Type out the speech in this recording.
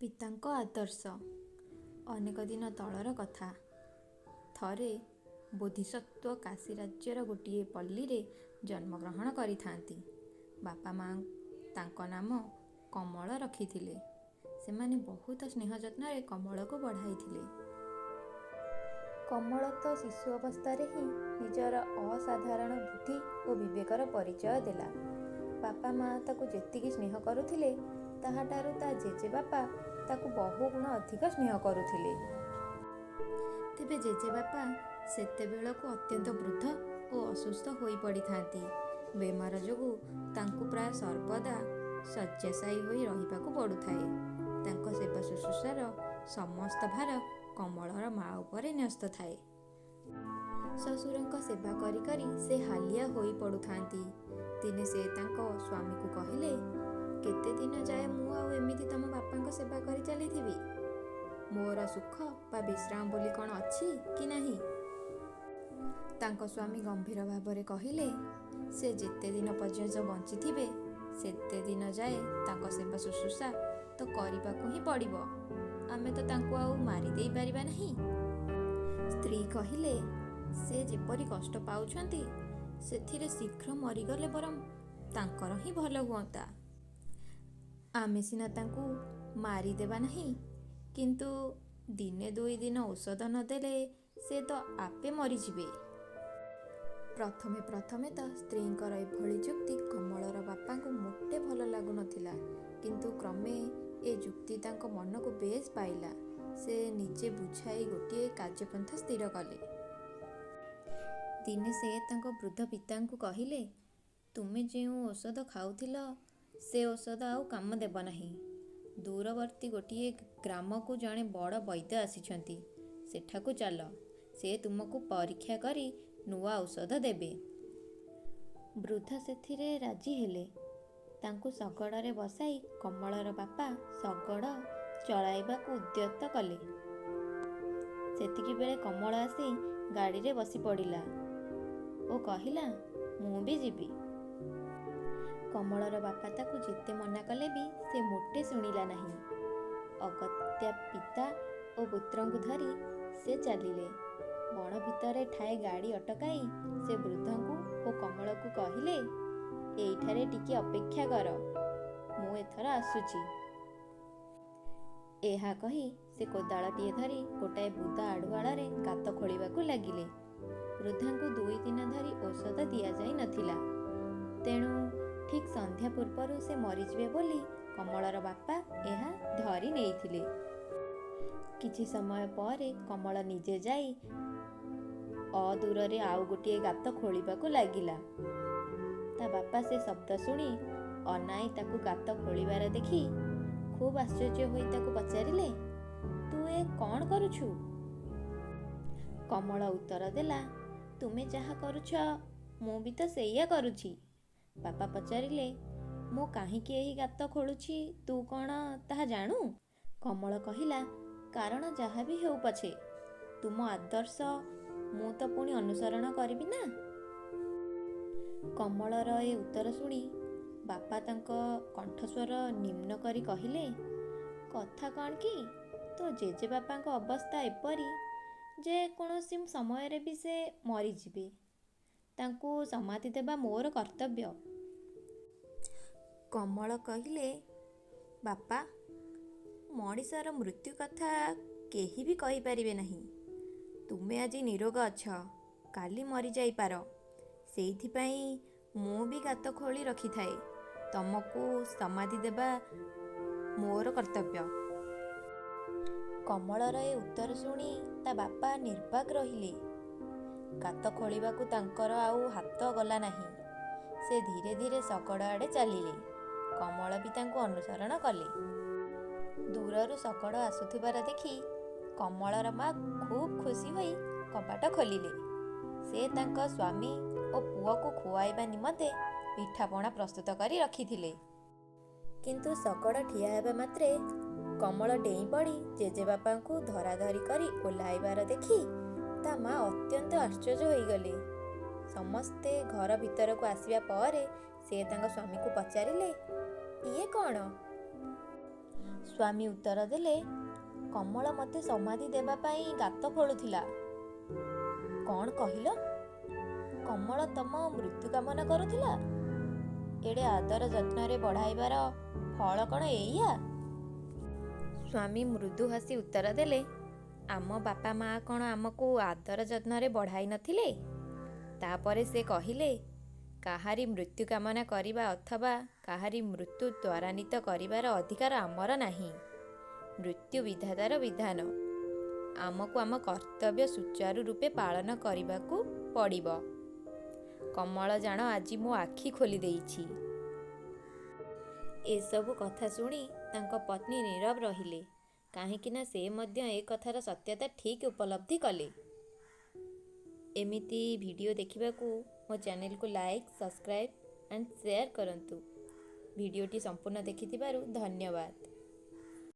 ପିତାଙ୍କ ଆଦର୍ଶ ଅନେକ ଦିନ ତଳର କଥା। ଥରେ ବୋଧିସତ୍ତ୍ୱ କାଶୀରାଜ୍ୟର ଗୋଟିଏ ପଲ୍ଲୀରେ ଜନ୍ମଗ୍ରହଣ କରିଥାନ୍ତି। ବାପା ମା ତାଙ୍କ ନାମ କମଳ ରଖିଥିଲେ। ସେମାନେ ବହୁତ ସ୍ନେହ ଯତ୍ନରେ କମଳକୁ ବଢ଼ାଇଥିଲେ। କମଳ ତ ଶିଶୁ ଅବସ୍ଥାରେ ହିଁ ନିଜର ଅସାଧାରଣ ବୁଦ୍ଧି ଓ ବିବେକର ପରିଚୟ ଦେଲା। ବାପା ମା ତାକୁ ଯେତିକି ସ୍ନେହ କରୁଥିଲେ, ତାହାଠାରୁ ତା ଜେଜେବାପା ତାକୁ ବହୁଗୁଣ ଅଧିକ ସ୍ନେହ କରୁଥିଲେ। ତେବେ ଜେଜେବାପା ସେତେବେଳକୁ ଅତ୍ୟନ୍ତ ବୃଦ୍ଧ ଓ ଅସୁସ୍ଥ ହୋଇପଡ଼ିଥାନ୍ତି। ବେମାର ଯୋଗୁଁ ତାଙ୍କୁ ପ୍ରାୟ ସର୍ବଦା ଶଯ୍ୟାଶାୟୀ ହୋଇ ରହିବାକୁ ପଡୁଥାଏ। ତାଙ୍କ ସେବା ଶୁଶ୍ରୂଷାର ସମସ୍ତ ଭାର କମଳର ମା ଉପରେ ନ୍ୟସ୍ତ ଥାଏ। ଶ୍ୱଶୁରଙ୍କ ସେବା କରି କରି ସେ ହାଲିଆ ହୋଇପଡ଼ୁଥାନ୍ତି। ଦିନେ ସେ ତାଙ୍କ ସ୍ୱାମୀଙ୍କୁ କହିଲେ, "କେତେଦିନ ଯାଏ ମୁଁ ଆଉ ଏମିତି ତମ ବାପାଙ୍କ ସେବା କରି ଚାଲିଥିବି? ମୋର ସୁଖ ବା ବିଶ୍ରାମ ବୋଲି କ'ଣ ଅଛି କି ନାହିଁ? " ତାଙ୍କ ସ୍ୱାମୀ ଗମ୍ଭୀର ଭାବରେ କହିଲେ, "ସେ ଯେତେଦିନ ପର୍ଯ୍ୟନ୍ତ ବଞ୍ଚିଥିବେ, ସେତେଦିନ ଯାଏ ତାଙ୍କ ସେବା ଶୁଶ୍ରୂଷା ତ କରିବାକୁ ହିଁ ପଡ଼ିବ। ଆମେ ତ ତାଙ୍କୁ ଆଉ ମାରିଦେଇ ପାରିବା ନାହିଁ। " ସ୍ତ୍ରୀ କହିଲେ, "ସେ ଯେପରି କଷ୍ଟ ପାଉଛନ୍ତି, ସେଥିରେ ଶୀଘ୍ର ମରିଗଲେ ବରଂ ତାଙ୍କର ହିଁ ଭଲ ହୁଅନ୍ତା। ଆମେ ସିନା ତାଙ୍କୁ ମାରିଦେବା ନାହିଁ, କିନ୍ତୁ ଦିନେ ଦୁଇଦିନ ଔଷଧ ନ ଦେଲେ ସେ ତ ଆପେ ମରିଯିବେ। " ପ୍ରଥମେ ପ୍ରଥମେ ତ ସ୍ତ୍ରୀଙ୍କର ଏଭଳି ଯୁକ୍ତି କମଳର ବାପାଙ୍କୁ ମୋଟେ ଭଲ ଲାଗୁ ନଥିଲା। କିନ୍ତୁ କ୍ରମେ ଏ ଯୁକ୍ତି ତାଙ୍କ ମନକୁ ବେଶ୍ ପାଇଲା। ସେ ନିଜେ ବୁଝାଇ ଗୋଟିଏ କାର୍ଯ୍ୟପନ୍ଥା ସ୍ଥିର କଲେ। ଦିନେ ସେ ତାଙ୍କ ବୃଦ୍ଧ ପିତାଙ୍କୁ କହିଲେ, "ତୁମେ ଯେଉଁ ଔଷଧ ଖାଉଥିଲ, ସେ ଔଷଧ ଆଉ କାମ ଦେବ ନାହିଁ। ଦୂରବର୍ତ୍ତୀ ଗୋଟିଏ ଗ୍ରାମକୁ ଜଣେ ବଡ଼ ବୈଦ୍ୟ ଆସିଛନ୍ତି। ସେଠାକୁ ଚାଲ। ସେ ତୁମକୁ ପରୀକ୍ଷା କରି ନୂଆ ଔଷଧ ଦେବେ। " ବୃଦ୍ଧ ସେଥିରେ ରାଜି ହେଲେ। ତାଙ୍କୁ ଶଗଡ଼ରେ ବସାଇ କମଳର ବାପା ଶଗଡ଼ ଚଳାଇବାକୁ ଉଦ୍ୟତ କଲେ। ସେତିକିବେଳେ କମଳ ଆସି ଗାଡ଼ିରେ ବସିପଡ଼ିଲା ଓ କହିଲା, "ମୁଁ ବି ଯିବି। " କମଳର ବାପା ତାକୁ ଯେତେ ମନା କଲେ ବି ସେ ମୋଟେ ଶୁଣିଲା ନାହିଁ। ଅଗତ୍ୟା ପିତା ଓ ପୁତ୍ରଙ୍କୁ ଧରି ସେ ଚାଲିଲେ। ବଣ ଭିତରେ ଠାଏ ଗାଡ଼ି ଅଟକାଇ ସେ ବୃଦ୍ଧଙ୍କୁ ଓ କମଳକୁ କହିଲେ, "ଏଇଠାରେ ଟିକିଏ ଅପେକ୍ଷା କର, ମୁଁ ଏଥର ଆସୁଛି। " ଏହା କହି ସେ କୋଦାଳଟିଏ ଧରି ଗୋଟାଏ ବୁଦା ଆଢ଼ୁଆଳରେ ଗାତ ଖୋଳିବାକୁ ଲାଗିଲେ। ବୃଦ୍ଧଙ୍କୁ ଦୁଇଦିନ ଧରି ଔଷଧ ଦିଆଯାଇ ନଥିଲା। ତେଣୁ ଠିକ୍ ସନ୍ଧ୍ୟା ପୂର୍ବରୁ ସେ ମରିଯିବେ ବୋଲି କମଳର ବାପା ଏହା ଧରି ନେଇଥିଲେ। କିଛି ସମୟ ପରେ କମଳ ନିଜେ ଯାଇ ଅଦୂରରେ ଆଉ ଗୋଟିଏ ଗାତ ଖୋଳିବାକୁ ଲାଗିଲା। ତା ବାପା ସେ ଶବ୍ଦ ଶୁଣି ଅନାଇ ତାକୁ ଗାତ ଖୋଳିବାର ଦେଖି ଖୁବ୍ ଆଶ୍ଚର୍ଯ୍ୟ ହୋଇ ତାକୁ ପଚାରିଲେ, "ତୁ ଏ କ'ଣ କରୁଛୁ? " କମଳ ଉତ୍ତର ଦେଲା, "ତୁମେ ଯାହା କରୁଛ, ମୁଁ ବି ତ ସେଇଆ କରୁଛି। " ବାପା ପଚାରିଲେ, "ମୁଁ କାହିଁକି ଏହି ଗାତ ଖୋଳୁଛି ତୁ କ'ଣ ତାହା ଜାଣୁ? " କମଳ କହିଲା, "କାରଣ ଯାହାବି ହେଉ ପଛେ, ତୁମ ଆଦର୍ଶ ମୁଁ ତ ପୁଣି ଅନୁସରଣ କରିବି ନା? " କମଳର ଏ ଉତ୍ତର ଶୁଣି ବାପା ତାଙ୍କ କଣ୍ଠସ୍ୱର ନିମ୍ନ କରି କହିଲେ, "କଥା କ'ଣ କି, ତୋ ଜେଜେବାପାଙ୍କ ଅବସ୍ଥା ଏପରି ଯେ କୌଣସି ସମୟରେ ବି ସେ ମରିଯିବେ। ତାଙ୍କୁ ସମାଧି ଦେବା ମୋର କର୍ତ୍ତବ୍ୟ। " କମଳ କହିଲେ, "ବାପା! ମଣିଷର ମୃତ୍ୟୁ କଥା କେହି ବି କହିପାରିବେ ନାହିଁ। ତୁମେ ଆଜି ନୀରୋଗ ଅଛ, କାଲି ମରିଯାଇପାର। ସେଇଥିପାଇଁ ମୁଁ ବି ଗାତ ଖୋଳି ରଖିଥାଏ। ତମକୁ ସମାଧି ଦେବା ମୋର କର୍ତ୍ତବ୍ୟ। " କମଳର ଏ ଉତ୍ତର ଶୁଣି ତା ବାପା ନିର୍ବାକ୍ ରହିଲେ। ଗାତ ଖୋଳିବାକୁ ତାଙ୍କର ଆଉ ହାତ ଗଲା ନାହିଁ। ସେ ଧୀରେ ଧୀରେ ଶଗଡ଼ ଆଡ଼େ ଚାଲିଲେ। କମଳ ବି ତାଙ୍କୁ ଅନୁସରଣ କଲେ। ଦୂରରୁ ଶଗଡ଼ ଆସୁଥିବାର ଦେଖି କମଳର ମା ଖୁବ୍ ଖୁସି ହୋଇ କବାଟ ଖୋଲିଲେ। ସେ ତାଙ୍କ ସ୍ୱାମୀ ଓ ପୁଅକୁ ଖୁଆଇବା ନିମନ୍ତେ ପିଠାପଣା ପ୍ରସ୍ତୁତ କରି ରଖିଥିଲେ। କିନ୍ତୁ ଶଗଡ଼ ଠିଆ ହେବା ମାତ୍ରେ କମଳ ଡେଇଁପଡ଼ି ଜେଜେବାପାଙ୍କୁ ଧରାଧରି କରି ଓହ୍ଲାଇବାର ଦେଖି ତା ମା ଅତ୍ୟନ୍ତ ଆଶ୍ଚର୍ଯ୍ୟ ହୋଇଗଲେ। ସମସ୍ତେ ଘର ଭିତରକୁ ଆସିବା ପରେ ସେ ତାଙ୍କ ସ୍ୱାମୀଙ୍କୁ ପଚାରିଲେ, "ଇଏ କ'ଣ? ସ୍ୱାମୀ ଉତ୍ତର ଦେଲେ, କମଳ ମୋତେ ସମାଧି ଦେବା ପାଇଁ ଗାତ ଖୋଳୁଥିଲା। କ'ଣ କହିଲ? କମଳ ତମ ମୃତ୍ୟୁ କାମନା କରୁଥିଲା? ଏଡ଼େ ଆଦର ଯତ୍ନରେ ବଢ଼ାଇବାର ଫଳ କ'ଣ ଏଇଆ? ସ୍ୱାମୀ ମୃଦୁ ହସି ଉତ୍ତର ଦେଲେ, ଆମ ବାପା ମାଆ କ'ଣ ଆମକୁ ଆଦର ଯତ୍ନରେ ବଢ଼ାଇ ନଥିଲେ? ତା'ପରେ ସେ କହିଲେ, କାହାରି ମୃତ୍ୟୁ କାମନା କରିବା ଅଥବା କାହାରି ମୃତ୍ୟୁ ତ୍ୱରାନ୍ୱିତ କରିବାର ଅଧିକାର ଆମର ନାହିଁ। ମୃତ୍ୟୁ ବିଧାତାର ବିଧାନ। ଆମକୁ ଆମ କର୍ତ୍ତବ୍ୟ ସୁଚାରୁ ରୂପେ ପାଳନ କରିବାକୁ ପଡ଼ିବ। କମଳ ଜାଣ ଆଜି ମୋ ଆଖି ଖୋଲି ଦେଇଛି। ଏସବୁ କଥା ଶୁଣି ତାଙ୍କ ପତ୍ନୀ ନୀରବ ରହିଲେ, କାହିଁକିନା ସେ ମଧ୍ୟ ଏ କଥାର ସତ୍ୟତା ଠିକ୍ ଉପଲବ୍ଧି କଲେ। ଏମିତି ଭିଡ଼ିଓ ଦେଖିବାକୁ ମୋ ଚ୍ୟାନେଲକୁ ଲାଇକ୍, ସବସ୍କ୍ରାଇବ୍ ଆଣ୍ଡ ସେୟାର କରନ୍ତୁ। ଭିଡ଼ିଓଟି ସମ୍ପୂର୍ଣ୍ଣ ଦେଖିଥିବାରୁ ଧନ୍ୟବାଦ।